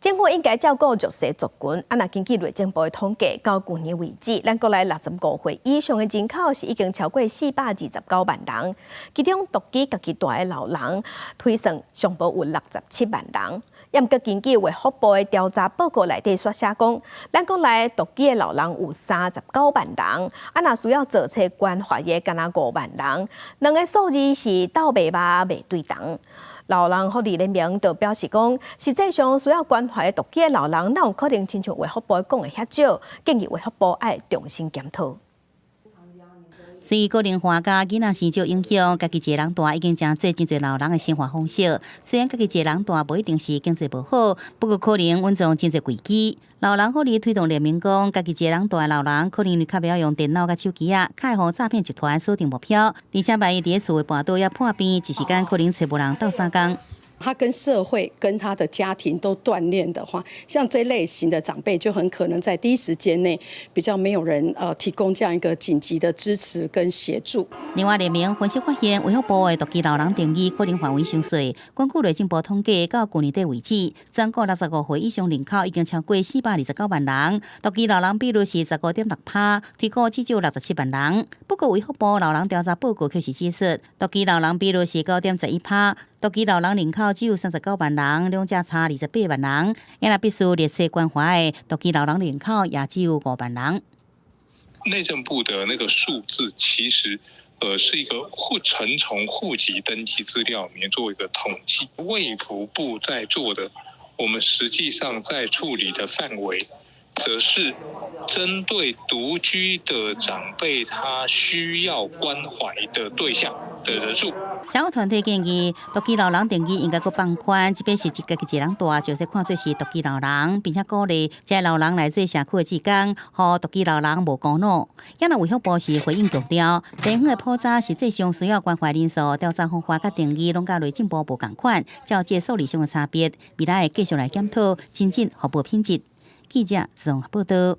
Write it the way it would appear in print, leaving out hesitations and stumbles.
政府應該照顧弱勢族群。啊，若根據內政部的統計，到舊年為止，咱國內65歲以上的人口是已經超過429萬人，其中獨居家己蹛的老人推算上無有67萬人。毋過根據衛福部的調查報告內底所寫講，咱國內獨居的老人有39萬人，啊，若需要做冊關懷的，敢若5萬人，兩个數字是鬥袂峇袂對同。老人福利聯盟就表示講，實際上需要關懷的獨居的老人，哪有可能親像衛福部講的遐少？建議衛福部愛重新檢討。隨高齡化佮囡仔生少影響，家己一个人蹛已經成做真濟老人的生活方式。雖然家己一个人蹛無一定是經濟無好，不過可能隱藏真濟危機。老人福利推動聯盟講，家己一個人蹛的老人可能較袂曉用電腦佮手機仔，較會予詐騙集團鎖定目標。而且萬一佇咧厝內跋倒抑破病，一時間可能揣無人鬥相共。他跟社會、跟他的家庭都斷聯的話，像這類型的長輩就很可能在第一時間內比較沒有人提供這樣一個緊急的支持跟協助。另外，聯盟分析發現，衛福部的獨居老人定義可能範圍傷細。根據內政部統計，到舊年底為止，全國65歲以上人口已經超過429萬人，獨居老人比率是15.6趴，推估至少67萬人。不過，衛福部老人調查報告卻是指出，獨居老人比率是9.11趴。獨居老人人口只有39萬人，兩者差28萬人。因為必須列冊關懷的獨居老人人口也只有5萬人。內政部的那個數字其實，是一個戶層從戶籍登記資料裡面做一個統計。衛福部在做的，我們實際上在處理的範圍，則是針對獨居的長輩，他需要關懷的對象的人數。社福團體建議，獨居老人定義應該閣放寬，這擺是家己一個人蹛，就是看做是獨居老人，並且鼓勵這老人來做社區的志工，予獨居老人無孤獨。也若衛福部是回應強調，地方的普查實際上需要關懷人數調查方法佮定義攏佮內政部無仝款，照這數字上的差別，未來會繼續來檢討，精進服務品質。記者綜合報道。